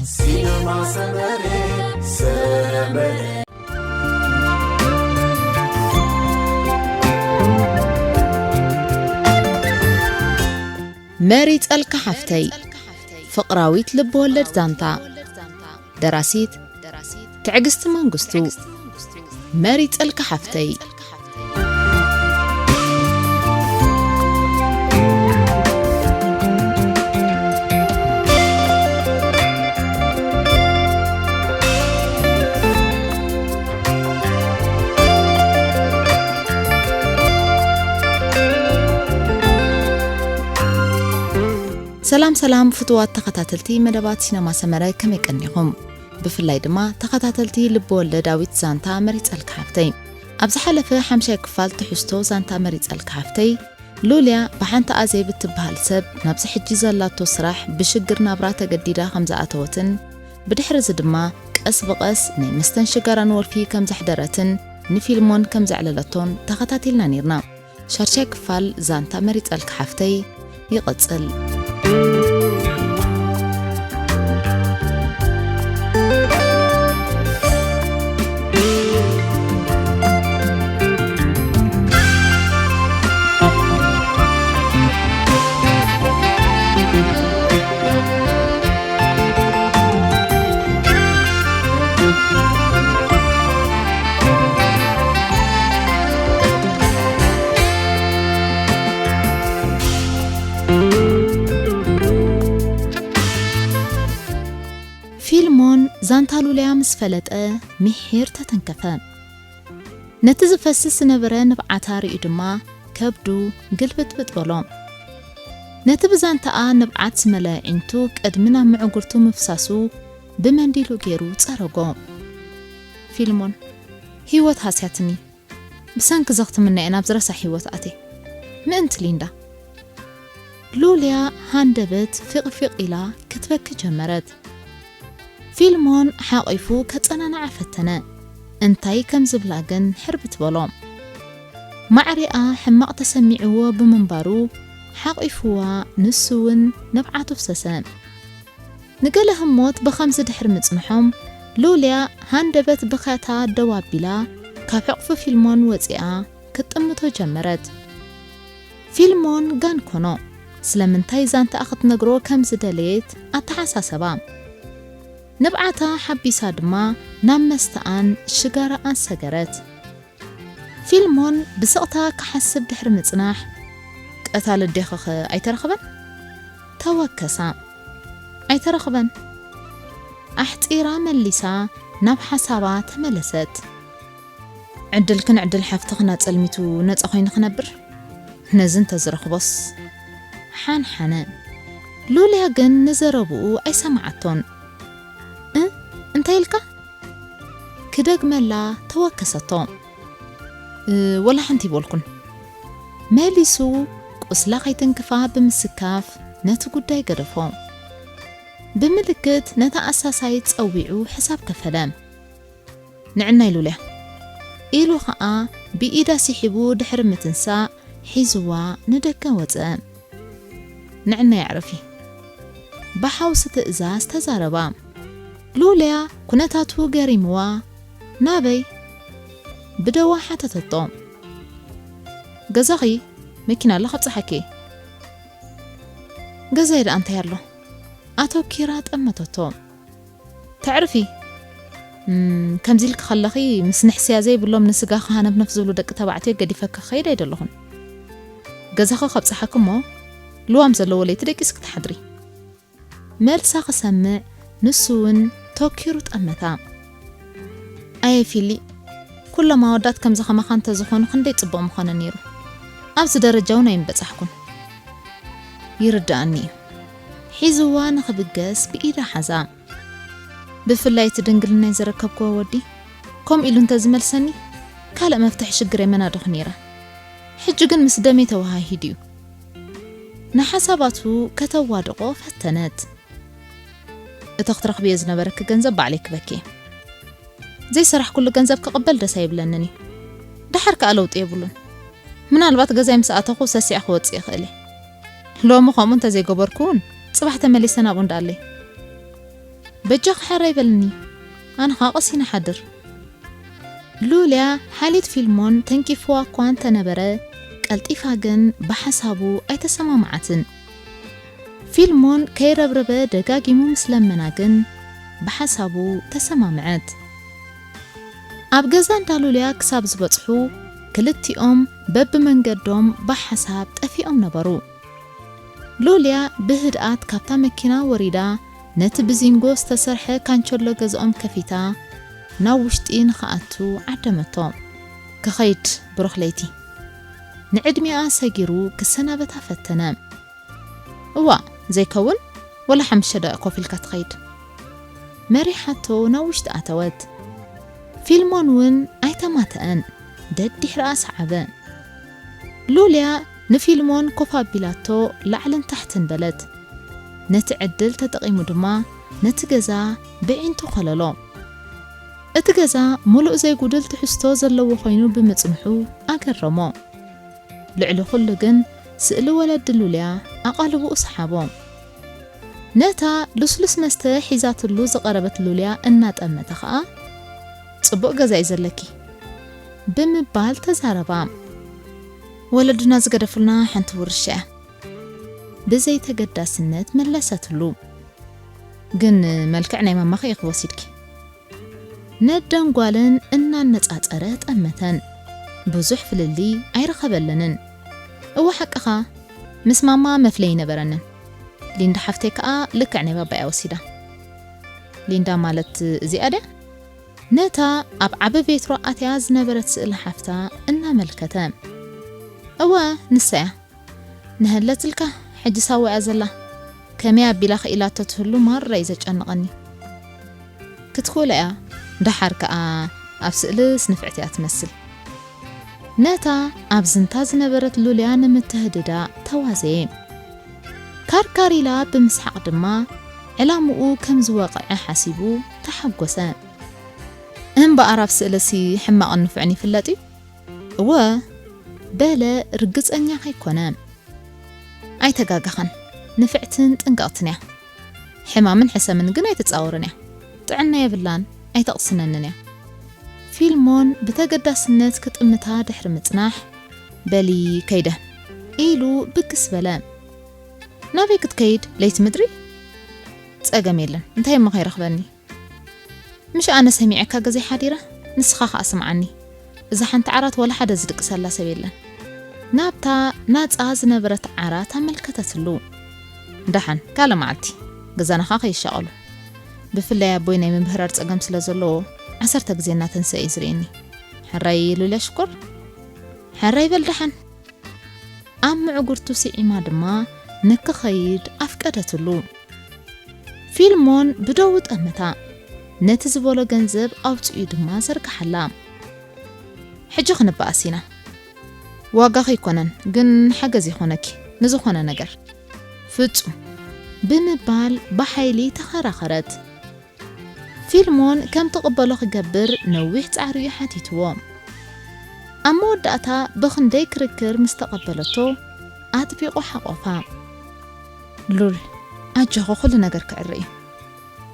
ሲነማ ሰመረ፣ ሰመረ። መሪጸልካ ሓፍተይ፣ ፍቕራዊት ልብወለድ ዛንታ። ደራሲት ትዕግስቲ መንግስቱ። መሪጸልካ ሓፍተይ። ሰላም ሰላም ፍቱዋት ተኸታተልቲ መደባት ሲነማ ሰመረ፣ ከመይ ቀኒኹም? ብፍላይ ድማ ተኸታተልቲ ልብወለዳዊት ዛንታ መሪጸልካ ሓፍተይ። ኣብ ዝሓለፈ ሓምሻይ ክፋል ትሕዝቶ ዛንታ መሪጸልካ ሓፍተይ፣ ሉልያ ብሓንቲ ኣዜብ እትበሃል ሰብ ናብዚ ሕጂ ዘላቶ ስራሕ ብሽግር ናብራ ተገዲዳ ከም ዝኣተወትን፣ ብድሕሪ እዚ ድማ ቀስ ብቐስ ናይ መስተን ሽጋራን ወልፊ ከም ዘሕደረትን ንፊልሞን ከም ዘዕለለቶን ተኸታቲልና ኔርና። ሻድሻይ ክፋል ዛንታ መሪጸልካ ሓፍተይ ይቕጽል። ፊልሞን ዛንታ ሉልያ ምስ ፈለጠ፣ ምሒር ተተንከፈ። ነቲ ዝፈስስ ዝነበረ ንብዓታ ርእዩ ድማ፣ ከብዱ ግልብጥብጥ በሎ። ነቲ ብዛንታኣ ንብዓት ዝመልአ ኣዒንቱ ቅድሚ ናብ ምዕጉርቱ ምፍሳሱ ብመንዲሉ ገይሩ ጸረጎ። ፊልሞን፣ ህይወት ሃስያትኒ። ብሰንኪ ዘኽትምና እየ ናብዚ ረሳሕ ህይወት ኣትየ። ምእንቲ ሊንዳ። ሉልያ ሃንደበት ፊቕፊቕ ኢላ ክትበኪ ጀመረት። ፊልሞን ሓቒፉ ከጸናንዓ ፈተነ። እንታይ ከም ዝብላ ግን ሕርብት በሎ። ማዕሪኣ ሕማቕ ተሰሚዕዎ ብምንባሩ ሓቒፍዋ ንሱ እውን ንብዓቱ ፍሰሰ። ንገለ ህሞት ብኸምዚ ድሕሪ ምጽንሖም፣ ሉልያ ሃንደበት ብኸታ ደው ኣቢላ ካብ ሕቕፊ ፊልሞን ወጺኣ ክትጥምቶ ጀመረት። ፊልሞን ጋን ኮኖ፣ ስለምንታይ ዛንታኣ ክትነግሮ ከም ዝደለየት ኣተሓሳሰባ። ንብዓታ ሓቢሳ ድማ ናብ መስተኣን ሽጋራኣን ሰገረት። ፊልሞን ብስቕታ ክሓስብ ድሕሪ ምጽናሕ፣ "ቀታሊ ኣዴኺኸ ኣይተረኽበን?" ተወከሳ። "ኣይተረኽበን." ኣሕጺራ መሊሳ ናብ ሓሳባ ተመለሰት። "ዕድልክን ዕድል ሓፍትኽን ኣጸልሚቱ ነጻ ኮይኑ ክነብር? ነዚ እንተዝረኽቦስ?" ሓንሓነ። ሉልያ ግን ንዘረብኡ ኣይሰማዓቶን። "እ? እንታይ ኢልካ?" ክደግመላ ተወከሰቶ። "እ፣ ወላ ሓንቲ ይበልኩን።" መሊሱ ቁስላ ከይትንክፋ ብምስካፍ ነቲ ጉዳይ ገደፎ። ብምልክት ነታ ኣሳሳይት ጸዊዑ ሕሳብ ከፈለ። "ንዕናይ ሉልያ" ኢሉ ኸኣ ብኢዳ ስሒቡ ድሕሪ ምትንሳእ ሒዝዋ ንደገ ወጸ። "ንዕናይ ኣዕርፊ" ብሓውሲ ትእዛዝ ተዛረባ። ሉልያ ኩነታቱ ገሪምዋ፣ "ናበይ?" ብደዋ ሓተተቶ። "ገዛኺ፣ መኪና ኣላ ከብጽሓኪ እየ።" "ገዛይ ደኣ እንታይ ኣሎ?" ኣተኪራ ጠመተቶ። "ተዕርፊ?" "እም፣ ከምዚ ኢልኪ ከለኺ ምስ ንሕስያ ዘይብሎም ንስጋኺ ሃነፍነፍ ዝብሉ ደቂ ተባዕትዮ ገዲፈኪ ክኸይድ ኣይደለኹን። ገዛኺ ከብጽሓኪ እሞ ልዋም ዘለዎ ለይቲ ደቂስኪ ትሓድሪ።" መልሳ ክሰምዕ ንሱ እውን ተኪሩ ጠመታ። "ኣየ ፊሊ፣ ኩሎም ኣወዳት ከምዚ ከማኻ እንተዝኾኑ ክንደይ ጽቡቕ ምኾነ ነይሩ። ኣብዚ ደረጃ እውን ኣይምበጻሕኩን።" "ይርድኣኒ እዩ።" ሒዝዋ ንኽብገስ ብኢዳ ሓዛ። "ብፍላይ እቲ ድንግልናይ ዘረከብክዎ ወዲ ከምኡ ኢሉ እንተዝመልሰኒ፣ ካልእ መፍትሒ ሽግረይ መናደኹ ነይረ። ሕጂ ግን ምስ ደመይ ተወሃሂዱ እዩ።" ንሓሳባቱ ከተዋድቖ ፈተነት። "እቲ ክትረኽብዮ ዝነበረኪ ገንዘብ ባዕለይ ክበኪ እየ። ዘይሰራሕኩሉ ገንዘብ ክቕበል ደስ ኣይብለንን እዩ። ደሓር ከኣ ለውጢ የብሉን። ምናልባት ገዛይ ምስ ኣተኹ ሰሲዐ ክወጽእ ይኽእል እየ። ሎሚ ከምኡ እንተዘይገበርኩ እውን፣ ጽባሕ ተመሊሰ ናብኡ እንዳኣለይ። በጃኻ ሕራይ በልኒ፣ ኣነ ኸኣ ቀሲነ ሓድር። ሉልያ ሓልዮት ፊልሞን ተንኪፍዋ እኳ እንተነበረ፣ ቀልጢፋ ግን ብሓሳቡ ኣይተሰማምዓትን። ፊልሞን ከይረብረበ ደጋጊሙ ምስ ለመና ግን ብሓሳቡ ተሰማምዐት። ኣብ ገዛ እንዳ ሉልያ ክሳብ ዝበጽሑ ክልቲኦም በብመንገዶም ብሓሳብ ጠፊኦም ነበሩ። ሉልያ ብህድኣት ካብታ መኪና ወሪዳ ነቲ ብዚንጎ ዝተሰርሐ ካንቸሎ ገዛኦም ከፊታ ናብ ውሽጢ ንኽኣቱ ዓደመቶ። ክኸይድ ብሩኽ ለይቲ። ንዕድሚኣ ሰጊሩ ክሰናበታ ፈተነ። እዋ ዘይከውን ወላ ሓሙሽተ ደቂቕ ኮፍ ኢልካ ትኸይድ። መሪሓቶ ናብ ውሽጢ ኣተወት። ፊልሞን እውን ኣይተማተአን ደድሕሪኣ ሰዓበ። ሉልያ ንፊልሞን ኮፍ ኣቢላቶ ላዕልን ታሕትን በለት። ነቲ ዕድል ተጠቒሙ ድማ ነቲ ገዛ ብዒንቱ ኮለሎ። እቲ ገዛ ምሉእ ዘይጉድል ትሕዝቶ ዘለዎ ኮይኑ ብምጽንሑ ኣገረሞ። ልዕሊ ኩሉ ግን ስእሊ ወለዲ ሉልያ ኣቓልቦኡ ሰሓቦ። ነታ ልስሉስ መስተ ሒዛትሉ ዝቐረበት ሉልያ እናጠመተ ኸኣ፣ "ጽቡቕ ገዛ እዩ ዘለኪ" ብምባል ተዛረባ። "ወለድና ዝገደፉልና ሓንቲ ውርሻ እያ" ብዘይተገዳስነት መለሰትሉ። "ግን መልክዕ ናይ ማማኺ ኢኺ ወሲድኪ?" ነደን ጓለን እናነጻጸረ ጠመተን። ብዙሕ ፍልልይ ኣይረኸበለንን። "እወ ሓቅኻ፣ ምስ ማማ መፍለዪ ነበረንን። ሊንዳ ሓፍተይ ከኣ ልክዕ ናይ ባባ'ያ ወሲዳ።" "ሊንዳ ማለት እዚኣ ድያ?" ነታ ኣብ ዓቢ ቬትሮ ኣትያ ዝነበረት ስእሊ ሓፍታ እናመልከተ። "እወ፣ ንሳ እያ። ንሀለትልካ፣ ሕጂ ሳዋ እያ ዘላ። ከመይ ኣቢላ ክኢላቶ ትህሉ ማራ እዩ ዘጨንቐኒ። ክትክእሎ እያ፣ ደሓር ከኣ ኣብ ስእልስ ንፍዕቲ እያ ትመስል።" ነታ ኣብ ዝንታ ዝነበረት ሉልያ ንምትህድዳ ተዋዘየ። ካርካር ኢላ ብምስሓቕ ድማ ዕላምኡ ከም ዝወቕዐ ሓሲቡ ተሓጎሰ። "እምበኣር ኣብ ስእልሲ ሕማቕን ንፉዕን ይፍለጥ እዩ?" "እወ" በለ ርግጸኛ ከይኮነ። "ኣይተጋገኸን፣ ንፍዕትን ጥንቅቕትን እያ። ሕማምን ሕሰምን ግን ኣይትጻወርን እያ። ጥዕና የብላን፣ ኣይተቕስነንን እያ።" ፊልሞን ብተገዳስነት ክጥምታ ድሕሪ ምጽናሕ፣ "በሊ ከይደ" ኢሉ ብግስ በለ። "ናበይ ክትከይድ? ለይቲ ምድሪ?" "ጸገም የለን፣ እንታይ እሞ ከይረኽበኒ?" "ምሽ ኣነ ሰሚዐካ ገዜ ሓዲረ፣ ንስኻ ኸኣ ስምዓኒ። እዛ ሓንቲ ዓራት ዋላ ሓደ ዝድቅሰላ ሰብ የለን።" ናብታ ናጻ ዝነበረት ዓራት ኣመልከተትሉ። "ደሓን፣ ካልእ መዓልቲ፣ ገዛና ኸኣ ከይሻቐሉ። ብፍላይ ኣቦይ ናይ ምምህራር ጸገም ስለ ዘለዎ፣ ዓሰርተ ግዜ እናተንሰአ እዩ ዝርእየኒ። ሕራይ ሉልያ ሽኮር?" "ሕራይ በል ደሓን።" ኣብ ምዕጉርቱ ስዒማ ድማ ንክኸይድ ኣፍቀደትሉ። ፊልሞን ብደዉ ጠመታ። ነቲ ዝበሎ ገንዘብ ኣውጺኡ ድማ ዘርግሓላ። "ሕጂ ክንበኣስ ኢና። ዋጋ ከይኮነን ግን ሓገዝ ይኾነኪ ንዝኾነ ነገር። ፍጹም" ብምባል ብሓይሊ ተኸራኸረት። ፊልሞን ከም ትቕበሎ ክገብር ነዊሕ ጻዕሪ እዩ ሓቲትዎ። ኣብ መወዳእታ ብኽንደይ ክርክር ምስ ተቐበለቶ ኣጥቢቑ ሓቖፋ። "ሉል፣ ኣጆኺ፣ ኩሉ ነገር ክዕረ እዩ።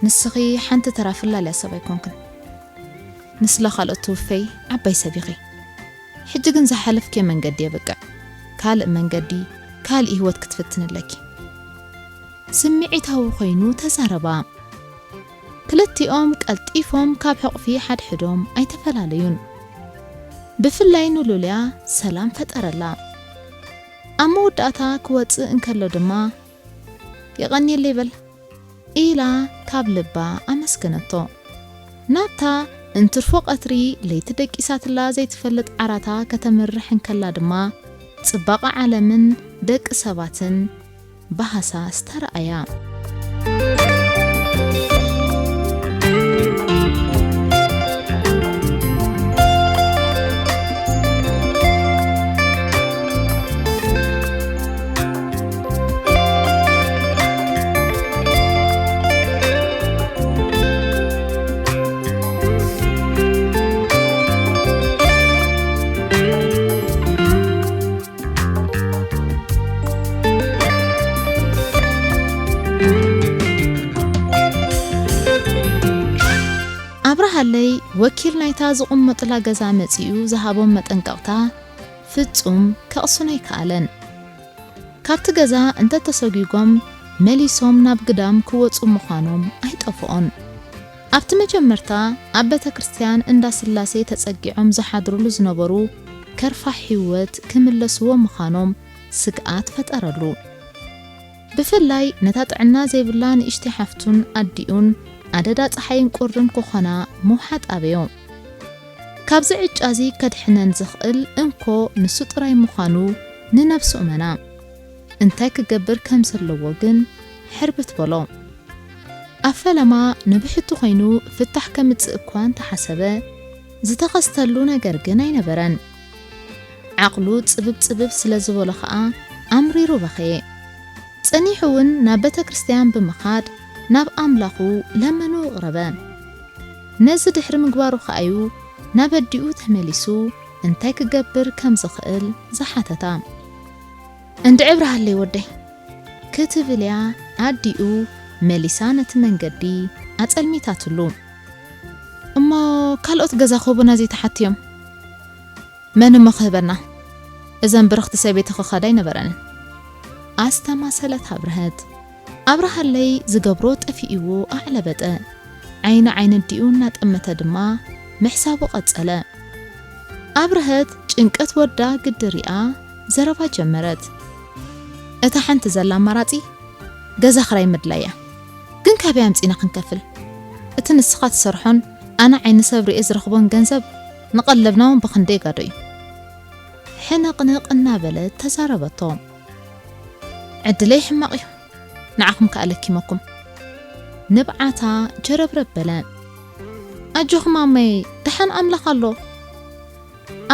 ንስኺ ሓንቲ ተራ ፍላልያ ሰብ ኣይኮንክን። ንስለ ካልኦት ትውፈይ ዓባይ ሰብ ኢኺ። ሕጂ ግን ዝሓለፍክዮ መንገዲ የብቅዕ። ካልእ መንገዲ፣ ካልእ ህይወት ክትፍትኒ ኣለኪ።" ስምዒታዊ ኮይኑ ተዛረባ። ክልቲኦም ቀልጢፎም ካብ ሕቑፊ ሓድሕዶም ኣይተፈላለዩን። ብፍላይ ንሉልያ ሰላም ፈጠረላ። ኣብ መወዳእታ ክወጽእ እንከሎ ድማ፣ "የቐንየለይ በል" ኢላ ካብ ልባ ኣመስገነቶ። ናብታ እንትርፎ ቀትሪ ለይቲ ደቂሳትላ ዘይትፈልጥ ዓራታ ከተምርሕ እንከላ ድማ፣ ጽባቐ ዓለምን ደቂ ሰባትን ብሃሳስ ተራእያ። ኣለይ ወኪል ናይታ ዝቕመጡላ ገዛ መጺኡ ዝሃቦም መጠንቀቕታ ፍጹም ከቕስኖ ኣይከኣለን። ካብቲ ገዛ እንተተሰጒጎም መሊሶም ናብ ግዳም ክወጹ ምዃኖም ኣይጠፍኦን። ኣብቲ መጀመርታ ኣብ ቤተ ክርስቲያን እንዳ ስላሴ ተጸጊዖም ዝሓድሩሉ ዝነበሩ ከርፋሕ ህይወት ክምለስዎ ምዃኖም ስግኣት ፈጠረሉ። ብፍላይ ነታ ጥዕና ዘይብላ ንእሽተይ ሓፍቱን ኣዲኡን ኣደዳ ጸሓይን ቁርን ክኾና ምውሓጥ ኣበዮ። ካብዚ ዕጫዚ ከድሕነን ዝኽእል እንኮ ንሱ ጥራይ ምዃኑ ንነብሱ እመና። እንታይ ክገብር ከም ዘለዎ ግን ሕርብት በሎ። ኣብ ፈለማ ንብሕቱ ኮይኑ ፍታሕ ከምጽእ እኳ እንተሓሰበ፣ ዝተኸስተሉ ነገር ግን ኣይነበረን። ዓቕሉ ጽብብ ጽብብ ስለ ዝበሎ ኸኣ ኣምሪሩ በኸየ። ጸኒሑ እውን ናብ ቤተ ክርስቲያን ብምኻድ ናብ ኣምላኹ ለመኑ ኣቕረበ። ነዚ ድሕሪ ምግባሩ ኸኣዩ ናብ ኣዲኡ ተመሊሱ እንታይ ክገብር ከም ዝኽእል ዝሓተታ። እንድዒ ኣብርሃለይ ወደይ ክትብል እያ ኣዲኡ መሊሳ ነቲ መንገዲ ኣጸልሚታትሉ። እሞ ካልኦት ገዛ ክህቡና ዘይተሓትዮም? መን እሞ ክህበና? እዘን ብርኽቲ ሰበይቲ ክኸዳ ኣይነበረንን። ኣስተማሰለት ኣብርሀት። ኣብርሃለይ ዝገብሮ ጠፊእዎ ኣዕለበጠ። ዓይኒ ዓይኒ ኣዲኡ እናጠመተ ድማ ምሕሳቡ ቀጸለ። ኣብርሀት ጭንቀት ወዳ ግዲ ሪኣ ዘረባ ጀመረት። እታ ሓንቲ ዘላ ኣማራጺ ገዛ ክራይ ምድላያ። ግን ካበይ ኣምጺና ክንከፍል? እቲ ንስኻ ትሰርሖን ኣነ ዓይኒ ሰብ ርኤ ዝረኽቦን ገንዘብ ንቐለብና እውን ብኽንደይ ጋዶ እዩ። ሕንቕንቕ እናበለት ተዛረበቶ። ዕድለይ ሕማቕ እዩ። ንዓኹም ከኣ ለኪመኩም። ንብዓታ ጀረብረብ በለ። ኣጆኹም ኣመይ፣ ደሓን ኣምላኽ ኣሎ።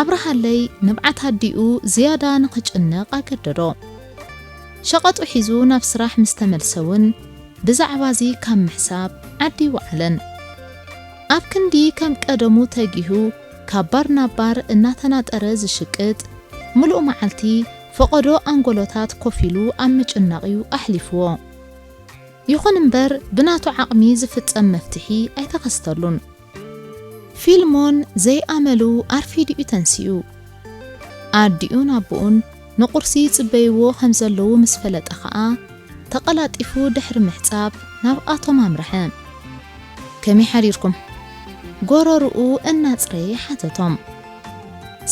ኣብርሃለይ ንብዓት ኣዲኡ ዝያዳ ንኽጭነቕ ኣገደዶ። ሸቐጡ ሒዙ ናብ ስራሕ ምስ ተመልሰ እውን ብዛዕባዚ ካብ ምሕሳብ ዓዲ ይወዓለን። ኣብ ክንዲ ከም ቀደሙ ተጊሁ ካብ ባር ናብ ባር እናተናጠረ ዝሽቅጥ፣ ምሉእ መዓልቲ ፈቐዶ ኣንጎሎታት ኮፍ ኢሉ ኣብ ምጭናቕ እዩ ኣሕሊፍዎ። ይኹን እምበር ብናቱ ዓቕሚ ዝፍጸም መፍትሒ ኣይተኸስተሉን። ፊልሞን ዘይኣመሉ ኣርፊዱ እዩ ተንሲኡ። ኣዲኡን ኣቦኡን ንቁርሲ ይጽበይዎ ከም ዘለዉ ምስ ፈለጠ ኸኣ ተቐላጢፉ ድሕሪ ምሕጻብ ናብኣቶም ኣምርሐ። ከመይ ሓዲርኩም? ጎረርኡ እናጽረየ ሓተቶም።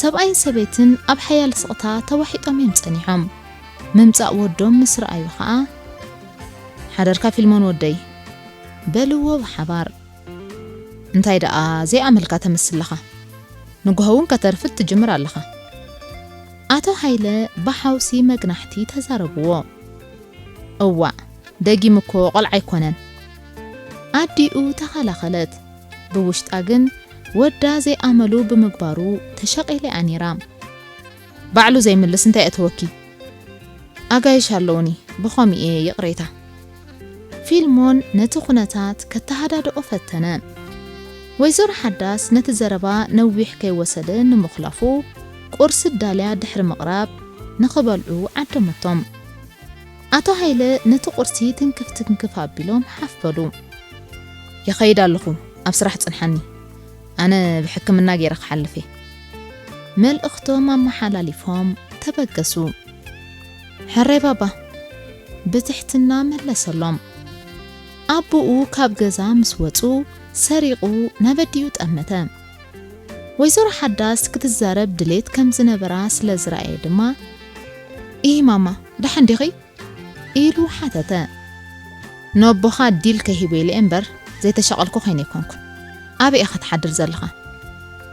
ሰብኣይን ሰበይትን ኣብ ሓያል ስቕታ ተዋሒጦም እዮም ጸኒሖም። ምምጻእ ወዶም ምስ ረኣዩ ኸኣ፣ ሓደርካ ፊልሞን ወደይ፣ በልዎ ብሓባር። እንታይ ደኣ ዘይኣመልካ ተመስል ኣለኻ? ንግሆ እውን ከተርፍድ ትጅምር ኣለኻ። ኣቶ ሃይለ ብሓውሲ መግናሕቲ ተዛረብዎ። እዋእ፣ ደጊም እኮ ቆልዓ ኣይኮነን። ኣዲኡ ተኸላኸለት። ብውሽጣ ግን ወዳ ዘይኣመሉ ብምግባሩ ተሸቒላ እያ ነይራ። ባዕሉ ዘይምልስ እንታይ ኣእተወኪ? ኣጋይሽ ኣለውኒ፣ ብኸምኡ እየ ይቕሬታ። ፊልሞን ነቲ ኩነታት ከተሃዳድኦ ፈተነ። ወይዘሮ ሓዳስ ነቲ ዘረባ ነዊሕ ከይወሰደ ንምኹላፉ ቁርሲ ዳልያ ድሕሪ ምቕራብ ንኽበልዑ ዓደመቶም። ኣቶ ሃይለ ነቲ ቁርሲ ትንክፍ ትንክፍ ኣቢሎም ሓፍ በሉ። ይኸይድ ኣለኹ፣ ኣብ ስራሕ ጽንሓኒ። ኣነ ብሕክምና ገይረ ክሓልፍ እየ። መልእኽቶም ኣመሓላሊፎም ተበገሱ። ሕራይ ባባ፣ ብትሕትና መለሰሎም። ኣቦኡ ካብ ገዛ ምስ ወጹ ሰሪቑ ናብ ኣዲኡ ጠመተ። ወይዘሮ ሓዳስ ክትዛረብ ድሌት ከም ዝነበራ ስለ ዝረኣየ ድማ፣ "ኢሂ ማማ፣ ደሓን ዲኺ?" ኢሉ ሓተተ። "ነቦኻ ዲል ከይህቦ ኢለ እምበር ዘይተሸቐልኩ ኮይነ ኣይኮንኩን። ኣበይ ኢኻ ትሓድር ዘለኻ?"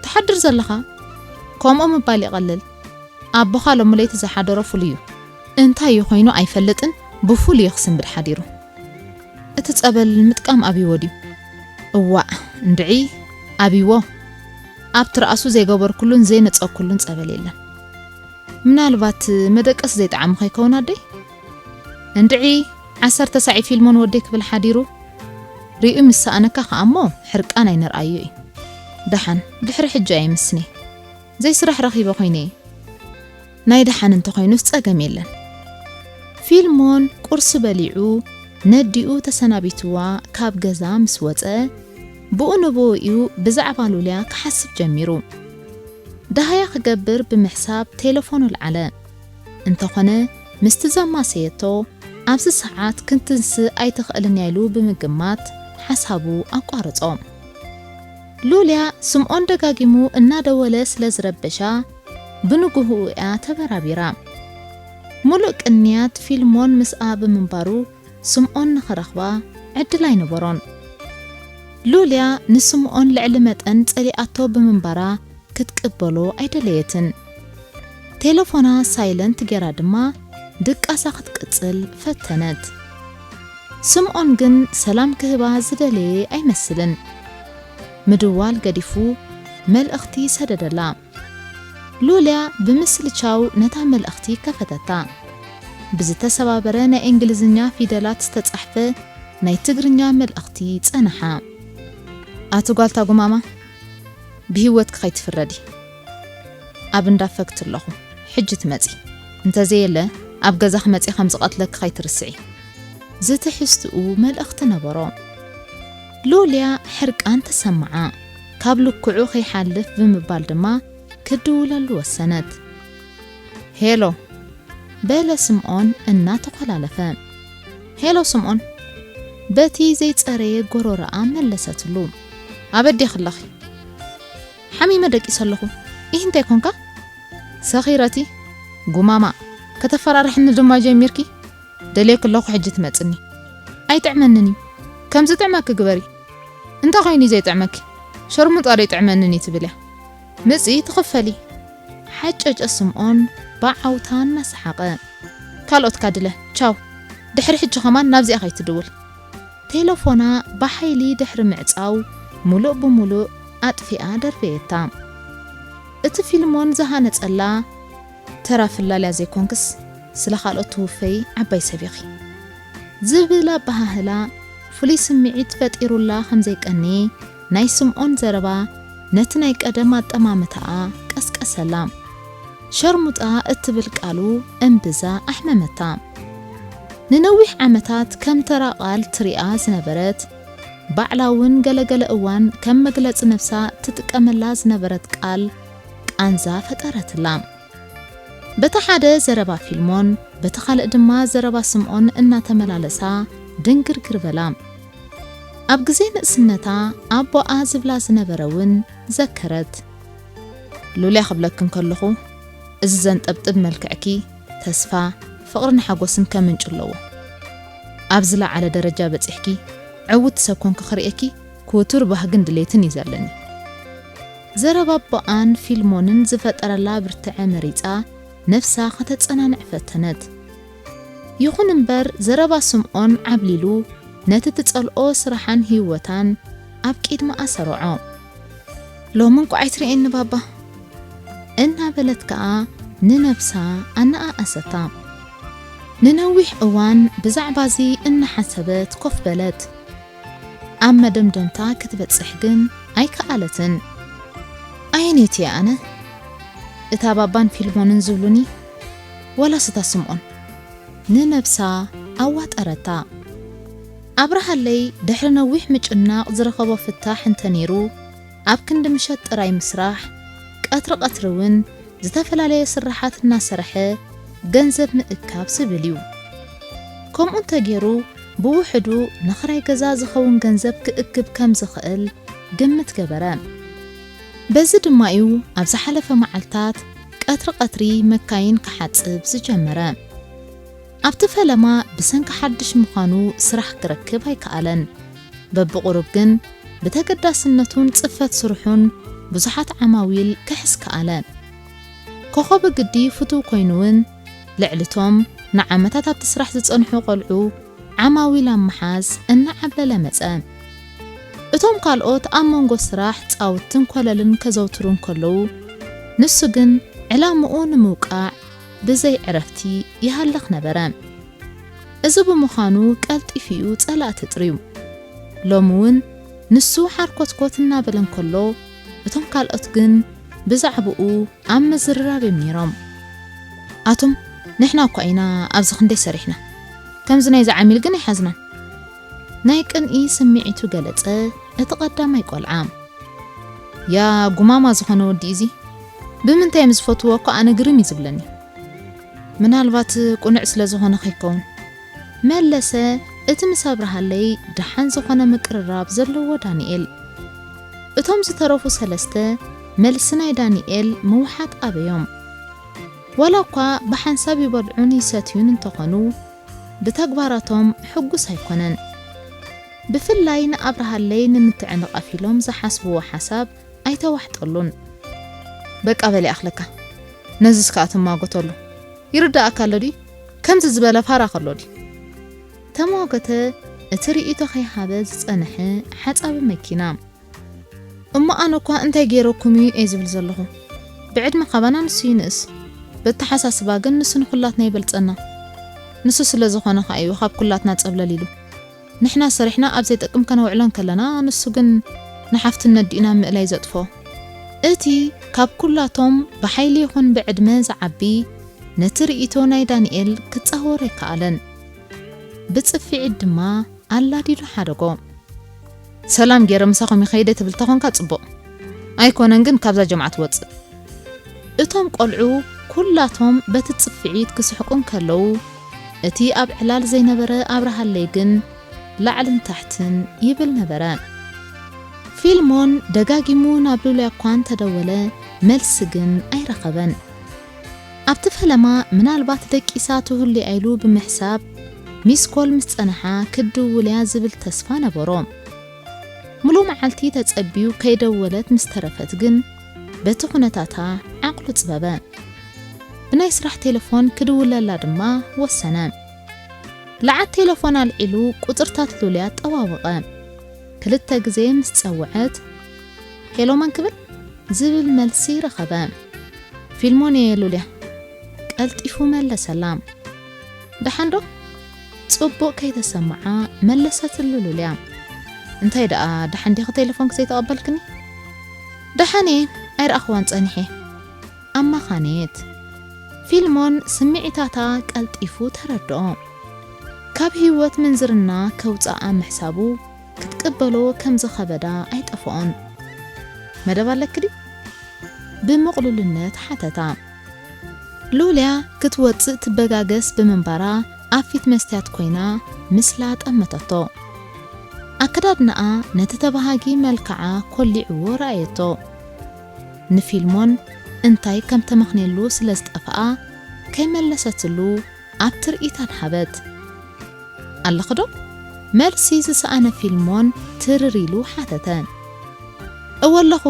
"ትሓድር ዘለኻ? ከምኡ ምባል ይቐልል። ኣቦኻ ሎሚ ለይቲ ዝሓደሮ ፍሉይ እዩ። እንታይ እዩ ኮይኑ ኣይፈልጥን፣ ብፍሉይ እዩ ክስንብድ ሓዲሩ። እቲ ጸበል ምጥቃም ኣብይዎ ድዩ?" "እዋእ፣ እንድዒ ኣብይዎ። ኣብ ትርኣሱ ዘይገበርኩሉን ዘይነጸግኩሉን ጸበል የለን። ምናልባት መደቀሲ ዘይጠዓመ ከይከውን ኣደይ?" "እንድዒ፣ ዓሰርተ ሳዕ ፊልሞን ወደይ ክብል ሓዲሩ ሪኡ ምስ ሰኣነካ ከኣ እሞ ሕርቃን ኣይንርኣዮ እዩ። ደሓን፣ ድሕሪ ሕጂ ኣይምስኒ። ዘይስራሕ ረኺበ ኮይነ እየ። ናይ ደሓን እንተኾይኑስ ጸገም የለን።" ፊልሞን ቁርሲ በሊዑ ነዲኡ ተሰናቢትዋ ካብ ገዛ ምስ ወጸ፣ ብኡ ንብኡ እዩ ብዛዕባ ሉልያ ክሓስብ ጀሚሩ። ደሃያ ክገብር ብምሕሳብ ቴሌፎኑ ኣልዓለ። እንተኾነ ምስቲ ዘማሰየቶ ኣብዚ ሰዓት ክትንስእ ኣይትኽእልን እያ ኢሉ ብምግማት ሓሳቡ ኣቋረጾ። ሉልያ ስምኦን ደጋጊሙ እናደወለ ስለ ዝረበሻ ብንግህኡ እያ ተበራቢራ። ሙሉእ ቅንያት ፊልሞን ምስኣ ብምንባሩ ስምኦን ንኽረኽባ ዕድል ኣይነበሮን። ሉልያ ንስምኦን ልዕሊ መጠን ጸሊኣቶ ብምንባራ ክትቅበሎ ኣይደለየትን። ቴሌፎና ሳይለንት ጌራ ድማ ድቃሳ ክትቅጽል ፈተነት። ስምኦን ግን ሰላም ክህባ ዝደለየ ኣይመስልን። ምድዋል ገዲፉ መልእኽቲ ሰደደላ። ሉልያ ብምስልቻው ነታ መልእኽቲ ከፈተታ። ብዝተሰባበረ ናይ እንግሊዝኛ ፊደላት ዝተጻሕፈ ናይ ትግርኛ መልእኽቲ ጸንሓ። ኣቲ ጓልታ ጉማማ፣ ብህይወትኪ ከይትፍረዲ። ኣብ እንዳ ፈግቲ ኣለኹ። ሕጂ ትመጺ። እንተዘየለ፣ ኣብ ገዛኺ መጺ ከም ዝቐትለኪ ከይትርስዒ። ዝትሕዝትኡ መልእኽቲ ነበሮ። ሉልያ ሕርቃን ተሰምዓ። ካብ ልክዑ ከይሓልፍ ብምባል ድማ ክድውለሉ ወሰነት። ሄሎ፣ በለ ስምኦን እናተኾላለፈ። ሄሎ ስምኦን፣ በቲ ዘይጸረየ ጎሮሮኣ መለሰትሉ። ኣበዴኺ ኣለኺ? ሓሚመ ደቂሰ ኣለኹ። ኢህ እንታይ ኮንካ? ሰኺረቲ ጉማማ፣ ከተፈራርሕኒ ድማ ጀሚርኪ? ደልየኪ ኣለኹ ሕጂ ትመጽኒ። ኣይጥዕመንን እዩ። ከም ዝጥዕመኪ ግበሪ። እንታይ ኮይኑ እዩ ዘይጥዕመኪ? ሸርሙጣ ዶ ይጥዕመንን እዩ ትብል እያ? ምጺ ትኽፈሊ። ሓጨጨ ስምኦን ብዓውታ እናሰሓቐ። ካልኦትካ ድለ፣ ቻው። ድሕሪ ሕጂ ኸማን ናብዚኣ ከይትድውል። ቴለፎና ብሓይሊ ድሕሪ ምዕጻው፣ ሙሉእ ብሙሉእ ኣጥፊኣ ደርበየታ። እቲ ፊልሞን ዝሃነጸላ፣ ተራ ፍላልያ ዘይኮንክስ፣ ስለ ካልኦት ትውፈይ ዓባይ ሰብ ኢኺ ዝብል ኣበሃህላ፣ ፍሉይ ስምዒት ፈጢሩላ ከም ዘይቀንየ፣ ናይ ስምኦን ዘረባ ነቲ ናይ ቀደም ኣጠማምታኣ ቀስቀሰላ። ሸርሙጣ እትብል ቃሉ እምብዛ ኣሕመመታ። ንነዊሕ ዓመታት ከም ተራ ቃል ትሪኣ ዝነበረት፣ ባዕላ እውን ገለገለ እዋን ከም መግለጺ ነብሳ ትጥቀመላ ዝነበረት ቃል ቃንዛ ፈጠረትላ። በቲ ሓደ ዘረባ ፊልሞን፣ በቲ ካልእ ድማ ዘረባ ስምኦን እናተመላለሳ ድንግርግር በላ። ኣብ ግዜ ንእስነታ ኣቦኣ ዝብላ ዝነበረ እውን ዘከረት። ሉልያ ክብለኪ እንከለኹ፣ እዚ ዘንጠብጥብ መልክዕኪ ተስፋ፣ ፍቕርን ሓጎስን ከምንጩ ኣለዎ። ኣብ ዝለዓለ ደረጃ በጺሕኪ፣ ዕውቲ ሰብ ኮንኪ ክርእየኪ ክቱር ባህግን ድሌትን እዩ ዘለኒ። ዘረባ ኣቦኣን ፊልሞንን ዝፈጠረላ ብርትዐ መሪጻ ነብሳ ከተጸናንዕ ፈተነት። ይኹን እምበር ዘረባ ስምኦን ዓብሊሉ ነቲ ትጸልኦ ስራሓን ህይወታን ኣብ ቅድሚኣ ኣሰርዖ። ሎሚ እንቋዕ ኣይትርእየኒ ባባ፣ እናበለት ከኣ ንነብሳ ኣነኣኣሰታ። ንነዊሕ እዋን ብዛዕባዚ እናሓሰበት ኮፍ በለት። ኣብ መደምደምታ ክትበጽሕ ግን ኣይከኣለትን። ኣየነይቲ እየ ኣነ? እታ ባባን ፊልሞንን ዝብሉኒ፣ ዋላስ እታ ስምኦን? ንነብሳ ኣዋጠረታ። ኣብርሃለይ ድሕሪ ነዊሕ ምጭናቕ ዝረኸቦ ፍታሕ እንተ ነይሩ፣ ኣብ ክንዲ ምሸት ጥራይ ምስራሕ፣ ቀትሪ ቀትሪ እውን ዝተፈላለየ ስራሓት እናሰርሐ ገንዘብ ምእካብ ዝብል እዩ። ከምኡ እንተገይሩ፣ ብውሕዱ ንኽራይ ገዛ ዝኸውን ገንዘብ ክእክብ ከም ዝኽእል ግምት ገበረ። በዚ ድማ እዩ ኣብ ዝሓለፈ መዓልታት ቀትሪ ቀትሪ መካይን ክሓጽብ ዝጀመረ። ኣብቲ ፈለማ ብሰንኪ ሓድሽ ምዃኑ ስራሕ ክረክብ ኣይከኣለን። በብቑሩብ ግን ብተገዳስነቱን ጽፈት ስርሑን ብዙሓት ዓማዊል ክሕዝ ከኣለ። ኮኾብ ግዲ ፍቱው ኮይኑ እውን ልዕሊ እቶም ንዓመታት ኣብቲ ስራሕ ዝጸንሑ ቆልዑ ዓማዊል ኣብ ምሓዝ እናዓብለለ መጸ። እቶም ካልኦት ኣብ መንጎ ስራሕ ጻውትን ኮለልን ከዘውትሩ እንከለዉ፣ ንሱ ግን ዕላምኡ ንምውቃዕ ብዘይ ዕረፍቲ ይሃልኽ ነበረ። እዚ ብምዃኑ ቀልጢፉ እዩ ጸላእቲ ጥርዩ። ሎሚ እውን ንሱ ሓርኮትኮት እናበለ እንከሎ፣ እቶም ካልኦት ግን ብዛዕባኡ ኣብ ምዝርራብ እዮም ነይሮም። ኣቱም፣ ንሕና እኳ ኢና ኣብዚ ክንደይ ሰሪሕና፣ ከምዚ ናይዚ ዓሚል ግን ኣይሓዝናን። ናይ ቅንኢ ስምዒቱ ገለጸ እቲ ቀዳማይ ቆልዓ። "ያ ጉማማ ዝኾነ ወዲ እዚ፣ ብምንታይ እዮም ዝፈትዎ እኮ ኣነ ግርም እዩ ዝብለኒ። ምናልባት ቁኑዕ ስለ ዝኾነ ከይከውን?" መለሰ እቲ ምስ ኣብርሃለይ ደሓን ዝኾነ ምቅርራብ ዘለዎ ዳንኤል። እቶም ዝተረፉ ሰለስተ መልሲ ናይ ዳንኤል ምውሓጥ ኣበዮም። ዋላ እኳ ብሓንሳብ ይበልዑን ይሰትዩን እንተኾኑ፣ ብተግባራቶም ሕጉስ ኣይኮነን። ብፍላይ ንኣብርሃለይ ንምትዕንቓፍ ኢሎም ዝሓስብዎ ሓሳብ ኣይተዋሕጠሉን። "በቃ በል ይኣኽለካ፣ ነዚስ ከኣ ትማጎተሉ። ይርዳኣካ ኣሎ ድዩ? ከምዚ ዝበለ ፋራ ከሎ ድዩ?" ተማጎተ እቲ ርእይቶ ከይሃበ ዝጸንሐ ሓጻቢ መኪና። "እሞ ኣነ እኳ እንታይ ገይረኩም እዩ እየ ዝብል ዘለኹ? ብዕድመ ካባና ንሱ ይንእስ። በተሓሳስባ ግን ንሱ ንኹላትና ይበልጸና። ንሱ ስለ ዝኾነ ከኣ እዩ ካብ ኩላትና ጸብለል ኢሉ። ንሕና ሰሪሕና ኣብ ዘይጠቅም ከነውዕሎ እንከለና፣ ንሱ ግን ንሓፍትነት ዲኡ ናብ ምእላይ ዘጥፎ?" እቲ ካብ ኩላቶም ብሓይሊ ይኹን ብዕድመ ዝዓቢ ነቲ ርእይቶ ናይ ዳንኤል ክጻወሮ ኣይከኣለን። ብጽፍዒት ድማ ኣላዲዱ ሓደጎ። "ሰላም ገይረ ምሳኹም ይኸይደ ትብል ተኾንካ ጽቡቕ። ኣይኮነን ግን ካብዛ ጀምዓት ወጽእ።" እቶም ቆልዑ ኩላቶም በቲ ጽፍዒት ክስሕቁ እንከለዉ፣ እቲ ኣብ ዕላል ዘይነበረ ኣብርሃለይ ግን ላዕልን ታሕትን ይብል ነበረ። ፊልሞን ደጋጊሙ ናብ ሉልያ እኳ እንተደወለ፣ መልሲ ግን ኣይረኸበን። ኣብቲ ፈለማ ምናልባት ደቂሳ ትህሉ እያ ኢሉ ብምሕሳብ፣ ሚስኮል ምስ ጸንሓ ክድውል እያ ዝብል ተስፋ ነበሮ። ምሉእ መዓልቲ ተጸቢዩ ከይደወለት ምስ ተረፈት ግን፣ በቲ ኩነታታ ዓቕሉ ጽበበ። ብናይ ስራሕ ቴሌፎን ክድውለላ ድማ ወሰነ። ለዓት ቴሌፎን ኣልዒሉ ቁጽርታት ሉልያ ጠዋወቐ። ክልተ ግዜ ምስ ጸውዐት፣ "ሄሎ፣ መን ክብል?" ዝብል መልሲ ረኸበ። "ፊልሞን እየ ሉልያ።" ቀልጢፉ መለሰላ። "ደሓን ዶ?" ጽቡቕ ከይተሰምዓ መለሰትሉ ሉልያ። "እንታይ ደኣ፣ ደሓን ዲኺ ቴሌፎንኪ ዘይተቐበልክኒ?" "ደሓን እየ፣ ኣይረኣኽዋን ጸኒሐ።" ኣማኻነየት። ፊልሞን ስምዒታታ ቀልጢፉ ተረድኦ። ካብ ህይወት ምንዝርና ከውጽኣ ምሕሳቡ ክትቅበሎ ከም ዝኸበዳ ኣይጠፍኦን። "መደብ ኣለኪ ድዩ?" ብምቕሉልነት ሓተታ። ሉልያ ክትወጽእ ትበጋገስ ብምንባራ ኣብ ፊት መስትያት ኮይና ምስላ ጠመተቶ። ኣከዳድናኣ ነቲ ተባሃጊ መልክዓ ኮሊዕዎ ረኣየቶ። ንፊልሞን እንታይ ከም ተመኽንየሉ ስለ ዝጠፍኣ ከይመለሰትሉ ኣብ ትርኢት ኣድሃበት። "ኣለኺ ዶ?" መልሲ ዝሰኣነ ፊልሞን ትርር ኢሉ ሓተተ። "እወ ኣለኹ፣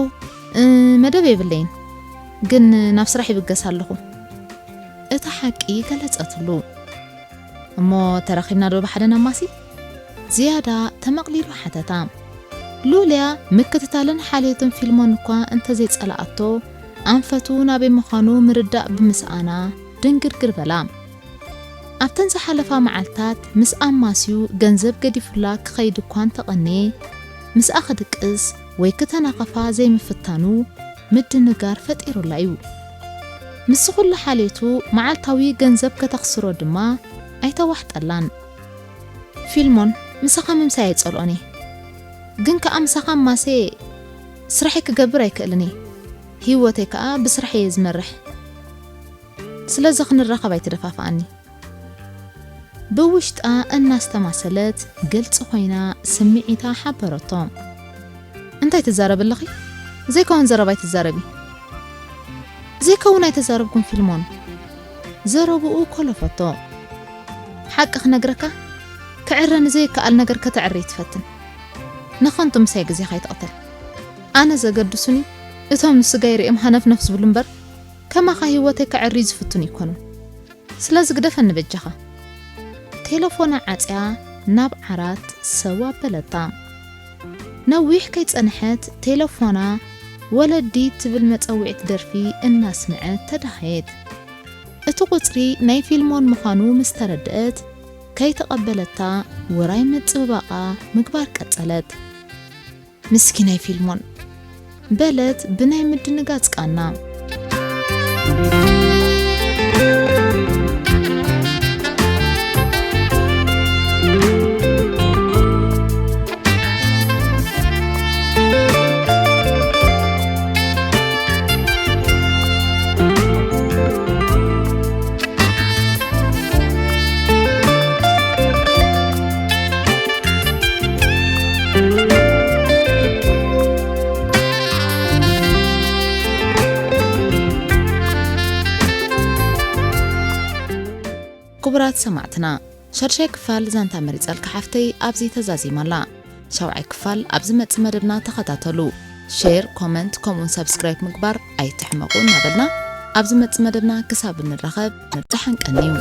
እ፣ መደብ የብለይን፣ ግን ናብ ስራሕ ይብገስ ኣለኹ።" እታ ሓቂ ገለጸትሉ። "እሞ ተራኺብና ዶ ብሓደ ናብ ማሲ?" ዝያዳ ተመቕሊሉ ሓተታ። ሉልያ ምክትታልን ሓልዮትን ፊልሞን እኳ እንተዘይጸላኣቶ፣ ኣንፈቱ ናበይ ምዃኑ ምርዳእ ብምስኣና ድንግርግር በላ። ኣብተን ዝሓለፋ መዓልታት ምስ ኣማስዩ ገንዘብ ገዲፉላ ክኸይድ እኳ እንተቐነየ፣ ምስኣ ክድቅስ ወይ ክተናኸፋ ዘይምፍታኑ ምድንጋር ፈጢሩላ እዩ። ምስዚ ኩሉ ሓልዮቱ መዓልታዊ ገንዘብ ከተኽስሮ ድማ ኣይተዋሕጠላን። "ፊልሞን፣ ምሳኻ ምምሳይ ኣይጸልኦን እየ። ግን ከኣ ምሳኻ ማሴ ስራሐይ ክገብር ኣይክእልን እየ። ህይወተይ ከኣ ብስራሕ እየ ዝመርሕ። ስለዚ ክንራኸብ ኣይትደፋፍኣኒ።" ብውሽጣ እናስተማሰለት ግልጺ ኮይና ስምዒታ ሓበረቶ። "እንታይ ትዛረቢ ኣለኺ? ዘይከውን ዘረባ ኣይትዛረቢ።" "ዘይከውን ኣይተዛረብኩን ፊልሞን።" ዘረብኡ ኮለፈቶ። "ሓቂ ክነግረካ፣ ክዕረ ንዘይከኣል ነገር ከተዕሪ ትፈትን። ንኸንቱ ምሳይ ግዜኻ ኣይትቕተል። ኣነ ዘገድሱኒ እቶም ንስጋይ ርእዮም ሃነፍነፍ ዝብሉ እምበር፣ ከማኻ ህይወተይ ከዕሪ ዝፍቱን ኣይኮኑን። ስለዚ ግደፈኒ በጃኻ።" ቴለፎና ዓጽያ ናብ ዓራት ሰው ኣበለታ። ነዊሕ ከይጸንሐት ቴለፎና ወለዲ ትብል መጸውዒት ደርፊ እናስምዐት ተዳሃየት። እቲ ቁጽሪ ናይ ፊልሞን ምዃኑ ምስ ተረድአት፣ ከይተቐበለታ ውራይ ምጽብባቓ ምግባር ቀጸለት። "ምስኪናይ ፊልሞን" በለት ብናይ ምድንጋጽ ቃና። ክቡራት ሰማዕትና፣ ሻድሻይ ክፋል ዛንታ መሪጸልካ ሓፍተይ ኣብዚ ተዛዚማ ኣላ። ሻውዓይ ክፋል ኣብ ዝመጽእ መደብና ተኸታተሉ። ሼር፣ ኮመንት ከምኡውን ሳብስክራይብ ምግባር ኣይትሕመቑ እናበልና፣ ኣብ ዝመጽእ መደብና ክሳብ እንራኸብ ደሓን ቀንዩ።